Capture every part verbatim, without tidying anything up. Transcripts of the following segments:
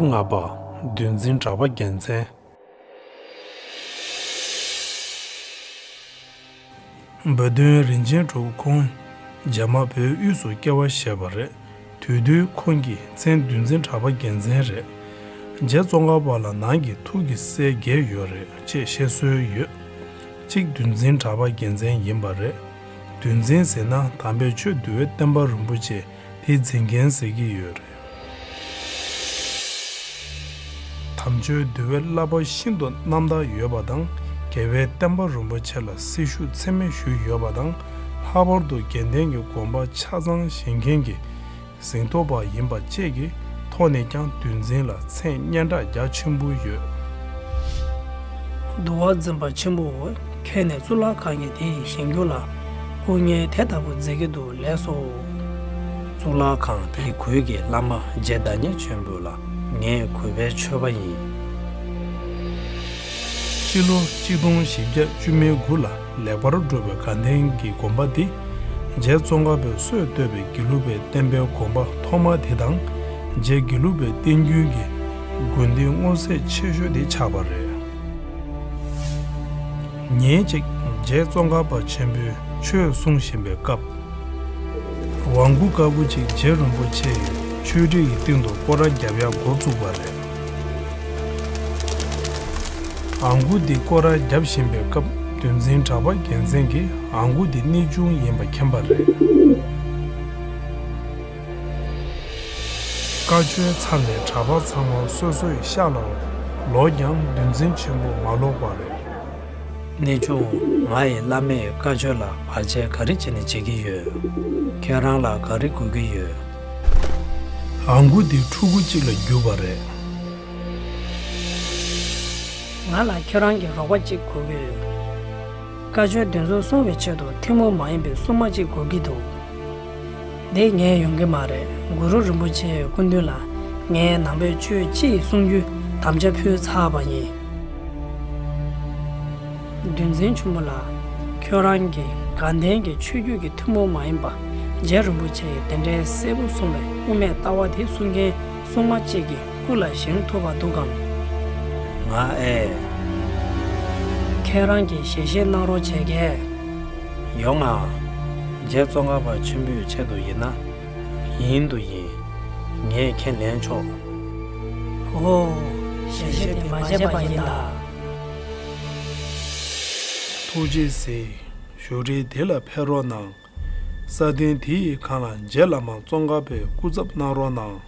ལྔ་པ། འདུལ་འཛིན་གྲགས་པ་རྒྱལ་མཚན། བོད་དོན་རིན་ཆེན་གྲུབ། ཁོང་རྗེས་མ་བོད་དབུས་སུ་སྐྱེ་བ་བཞེས་པ་རེད། དེ་དུས་ཁོང་གི་མཚན་འདུལ་འཛིན་གྲགས་པ་རྒྱལ་མཚན་རེད། རྗེ་ཙོང་ཁ་པ་ལ་ནང་གི་ཐུགས་ཀྱི་སྲས་བརྒྱད་ཡོད་རེད་ཅེས་བཤད་སྲོལ་ཡོད། གཅིག་འདུལ་འཛིན་གྲགས་པ་རྒྱལ་མཚན་ཡིན་པ་རེད། འདུལ་འཛིན་ཟེར་ན་དམ་པའི་ཆོས་འདུལ་བའི་བསྟན་པ་རིན་པོ་ཆེ་དེ་འཛིན་མཁན་ཟེར་གྱི་ཡོད་རེད། དམ་ཆོས་འདུལ་བའི་བསླབ་པ་ཤིན་ཏུ་རྣམ་དག་ཡོད་པ་དང་། རྒྱལ་བའི་བསྟན་པ་རིན་པོ་ཆེ་ལ་སྲི་ཞུ་ཚད་མེད་ཞུས་ཡོད་པ་དང་། ལྷག་པར་དུ་དགེ་ལྡན་གྱི་དགོངས་པ་ཆ་ཚང་བཞེས་མཁན་གྱི་ཟིན་ཐོ་པ་ཡིན་པ་བཅས་ཀྱི་ཐོག་ནས་ཀྱང་འདུལ་འཛིན་ལ་མཚན་སྙན་གྲགས་རྒྱ་ཆེན་པོ་ཡོད། འདུལ་བ་འཛིན་པ་ཆེན་པོ་ཁྱེད་ནས་གཙུག་ལག་ཁང་གི་དེ་ཡི་བཞེངས་རྒྱུ་ལ་སྐུ་ངལ་དེ་ལྟ་བུ་མཛད་ཀྱི་འདུག་ལགས་སོ། གཙུག་ལག་ཁང་དེའི་གུས་ཀྱི་བླ་མ་རྗེ་བདག་ཉིད་ཆེན་པོ་ལ་ངས་གུས་པས་མཆོད་པ་ཡིན། སྤྱི་ལོ་གཅིག་སྟོང་བཞི་བརྒྱ་བཅུ་མེད་དགུ་ལ་ལེགས་པར་གྲུབ་པའི་དགའ་ལྡན་གྱི་དགོན་པ་འདི་རྗེ་ཙོང་ཁ་པས་སྲོལ་བཏོད་པའི་དགེ་ལུགས་པའི་བསྟན་པའི་དགོན་པ་ཐོག་མ་དེ་དང་། རྗེ་དགེ་ལུགས་པའི་བསྟན་རྒྱུན་གྱི་དགོན་སྡེ་སྔོ་ཚལ་ཆེ་ཤོས་དེ་ཆགས་པ་རེད། ཉིན་གཅིག་རྗེ་ཙོང་ཁ་པ་ཆེན་པོས་ཆོས་གསུང་བཞིན་པའི་སྐབས། ཝང་ཀུ་དཀར་པོ་གཅིག་རྗེ་རིན་པོ་ཆེ་ཡི་ཆོས་ཁྲི་ཡི་སྟེང་དུ་སྐོར་ར་བརྒྱབ་ཡག་འགོ་བཙུགས་པ་རེད། ཝང་ཀུ་འདི་སྐོར་ར་བརྒྱབ་བཞིན་པའི་སྐབས། འདུལ་འཛིན་གྲགས་པ་རྒྱལ་མཚན་གྱིས་ཝང་ཀུ་འདི་གནས་ཆུང་ཡིན་པ་མཁྱེན་པ་རེད། བཀའ་ཆོས་ཚར་ནས་གྲྭ་པ་ཚང་མ་སོ་སོའི་ཤག་ལ་ལོག་ཀྱང་འདུལ་འཛིན་ཆེན་པོ་མ་ལོག་པ་རེད། གནས་ཆུང་། ང་ཡི་བླ་མས་བཀའ་ཆོས་ལ་བར་ཆད་ག་རེ་བྱས་ནས་བྱེད་ཀྱི་ཡོད། ཁྱེད་རང་ལ་ག་རེ་དགོས་ཀྱི་ཡོད། ཝང་ཀུ་འདི་ཕྲུ་གུ་གཅིག་ལ་གྱུར་པ་རེད། ང་ལ་ཁྱེད་རང་གི་རོགས་པ་གཅིག་དགོས་ཀྱི་ཡོད། བཀའ་ཆོས་འདི་ཚོ་སྲུང་བའི་ཆེད་དུ་ཐུན་མོང་མ་ཡིན་པའི་སྲུང་མ་གཅིག་དགོས་ཀྱི་འདུག་འདི་ངས་ཡོང་གི་མ་རེད། གུ་རུ་རིན་པོ་ཆེའི་སྐུ་མདུན་ལ་ངས་ནང་པའི་ཆོས་སྤྱི་ཡི་སྲུང་རྒྱུའི་དམ་བཅའ་ཕུལ་ཚར་བ་ཡིན། འདུལ་འཛིན་ཆེན་པོ་ལགས། ཁྱོད་རང་གིས་དགའ་ལྡན་གྱི་ཆོས་བརྒྱུད་ཀྱི་ཐུན་མོང་མ་ཡིན་པ་རྗེ་རིན་པོ་ཆེ་ཡིས་དེ་འདྲའི་གསལ་པོ་གསུངས་པའི་དབུ་མའི་ལྟ་བ་དེ་སྲུང་མཁན་སྲུང་མ་གཅིག་གི་སྐུ་ལ་བཞེངས་ཐུབ་པ་འདུག་གམ། ང་ཨེ། ཁྱེད་རང་གིས་ཞལ་བཞེས་གནང་རོགས་བྱེད་གས། ཡོང་ང་། རྗེ་ཙོང་ཁ་པ་ཆེན་པོའི་ཆེད་དུ་ཡིན་ན། ཡིན་དུ་ཡིན། ངས་ཁས་ལེན་ཆོག་ཨོ། ཞལ་བཞེས་དེ་མ་བརྗེད་པ་ཡིན་ད། ཐུགས་རྗེ་གཟིགས། བཞུགས་ཁྲི་དེ་ལ་ཕེབས་རོགས་གནང་། ས་སྟེང་དེ་ཡི་སྒང་ལ་རྗེ་བླ་མ་ཙོང་ཁ་པའི་སྐུ་ཚབ་གནང་རོགས་གནང་།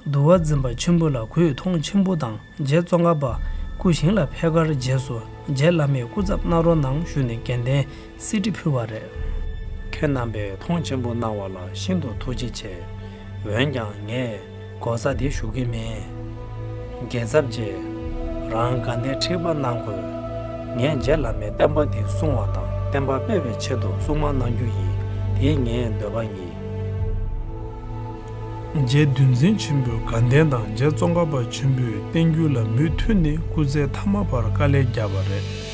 འདུལ་བ་འཛིན་པ་ཆེན་པོ་ལ་གུས་མཐོང་ཆེན་པོ་དང་། རྗེ་ཙོང་ཁ་པ་སྐུ་ཞིང་ལ་ཕེབས་ཁར་རྗེས་སུ་རྗེ་བླ་མའི་སྐུ་ཚབ་གནང་རོགས་གནང་ཞུས་ནས་རྒྱལ་བསྟན་གསེར་ཁྲི་ཕུལ་བ་རེད། ཁྱེད་རྣམ་པས་མཐོང་ཆེན་པོ་གནང་བ་ལ་ཤིན་ཏུ་ཐུགས་རྗེ་ཆེ། འོན་ཀྱང་ངས་གོ་ས་དེ་ཞུ་གི་མེད། རྒྱལ་ཚབ་རྗེ། རང་དགའ་ལྡན་ཁྲི་པ་གནང་དགོས། ངས་རྗེ་བླ་མའི་བསྟན་པ་འདི་སྲུང་བ་དང་བསྟན་པ་སྤེལ་བའི་ཆེད་དུ་སྲུང་མ་གནང་རྒྱུ་ཡིན། དེ་ངའི་འདོད་པ་ཡིན། རྗེ་འདུལ་འཛིན་ཆེན་པོས་དགའ་ལྡན་དང་རྗེ་ཙོང་ཁ་པ་ཆེན་པོའི་བསྟན་རྒྱུན་ལ་མུ་མཐུད་ནས་སྐུ་ཚེ་ཐ་མ་བར་དཀའ་ལས་བརྒྱབ་པ་རེད།